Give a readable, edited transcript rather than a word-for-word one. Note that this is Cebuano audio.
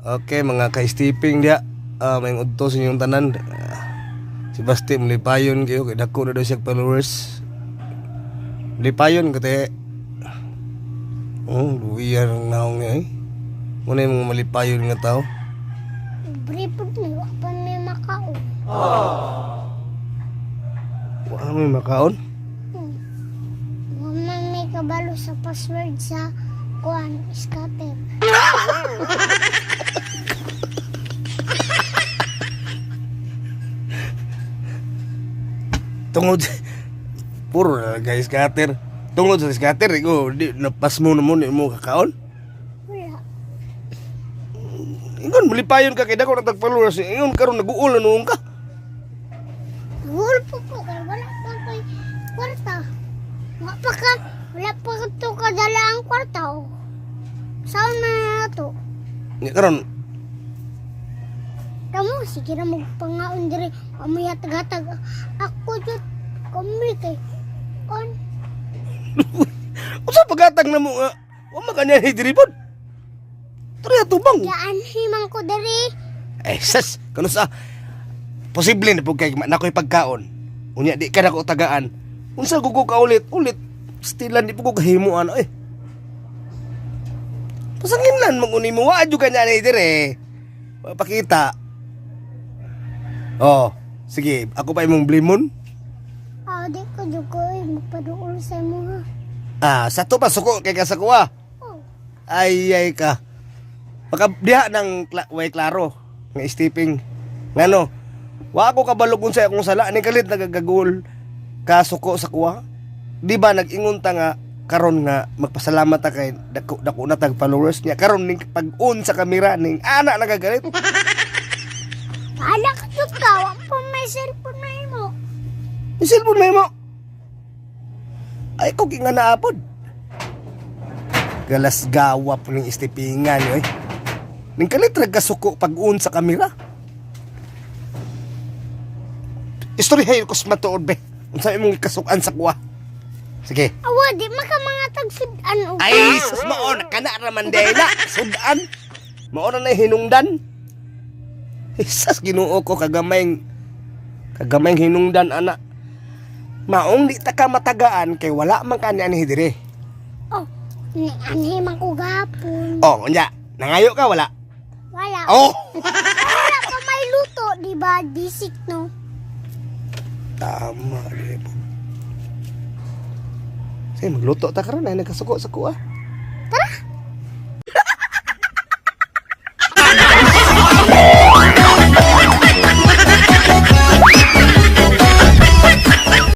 Okay, mga ka-stepping dia. Ah, may udto sa inyong tanan. Ah, si Basti malipayon kayo kay dako na daw siya followers. Malipayon ka te. Oh, luwian ang naong niya eh. Muna yung mga malipayon nga tao. Libre po ni, wa pa may makaon. Wala may makaon. Wa man may kabalo sa password sa kuan scatter. Tungod puro na guys scatter. Tungod sa scatter ikaw di napas mo na mo ni mo kakaon. Wala. Ingon malipayon ka kay dako na tag followers. Ingon karon naguol na nuong ka. Nagul po ko kay wala pa ko'y kwarta. Wa pa ka, wala pa ka to kadala ang kwarta oh. Saan na na to? Nya karon Kamo, sige na magpangaon diri. Amoy hatag-hatag. Ako jud kami kay on. Unsa pagatag na mo nga? Wa man kanya ni diri pod. Tara tubang. Yaan himang ko diri. Eh sas, kano sa posible na pud kay nakoy pagkaon. Unya di ka nako tagaan. Unsa gugo ka ulit ulit stilan di pud ko kahimuan eh. Pasanginlan man uni mo wa jud kanya ni dire. Wa pakita. Oh, sige, ako pa imong blimon. Ah, di ko jud ko eh, magpaduol sa imo ha. Ah, sa to pa suko kay ka sa kuha. Oh, Ay ay ka. Baka diha ng way klaro nga stepping. Ngano? Wa ako kabalo kung sa akong sala ni kalit nagagagol kasuko sa kuha. Di ba nag-ingon ta nga karon nga magpasalamat ta kay dako dako na tag followers niya karon ning pag-on sa kamera ning ana nagagalit. bahala ka jud ka. Wa pa may cellphone na imo. Yung cellphone na mo. Ay ko nga naapod. Galasgawa po ning istipingan oy. Ning kalit ra kasuko pag-on sa kamera. Istoryahin ko sa matuod be. Unsa imong kasukan sa kuha? Sige. Awa, di maka mga tagsud-an og Ay, sus mao na kana ra man day na. Sudan. Mao na na hinungdan. Isas Ginoo ko kagamayng kagamayng hinungdan ana. Maong di ta ka matagaan kay wala man kani ani diri. Oh, ni anhi man ko gapon. Oh, unya, nangayo ka wala? Wala. Oh. Wala pa may luto, di ba? Basic no. Tama di po. Sige, magluto ta karon ay nagkasuko sa kuha.